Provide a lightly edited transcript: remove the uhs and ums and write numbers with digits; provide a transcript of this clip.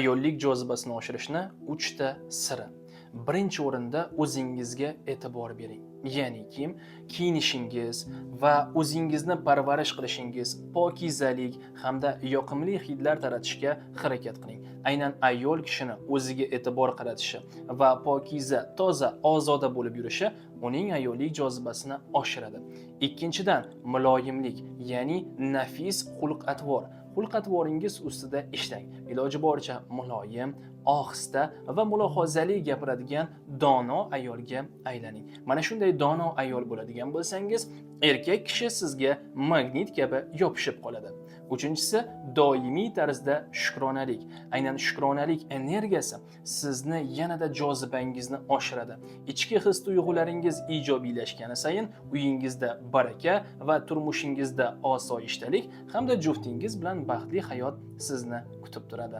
Ayollik jozibasini oshirishni 3 ta siri. Birinchi o'rinda o'zingizga e'tibor bering. Ya'ni kiyinishingiz va o'zingizni parvarish qilishingiz, pokizalik hamda yoqimli hidlar taratishga harakat qiling. Aynan ayol kishini o'ziga e'tibor qaratishi va pokiza, toza, ozoda bo'lib yurishi uning ayollik jozibasini oshiradi. Ikkinchidan, muloyimlik, ya'ni nafis xulq-atvor. Xulq-atvoringiz ustida ishlang. Iloji boricha muloyim, ohista va mulohazali gapiradigan dono ayolga aylaning. Mana shunday dono ayol bo'ladigan bo'lsangiz, erkak kishi sizga magnit kabi yopishib qoladi. Uchinchisi, doimiy tarzda shukronalik. Aynan shukronalik energiyasi sizni yanada jozibangizni oshiradi. Ichki his tuyg'ularingiz ijobiylashgani sayin uyingizda baraka va turmushingizda osoyishtalik hamda juftingiz bilan baxtli hayot sizni kutib turadi.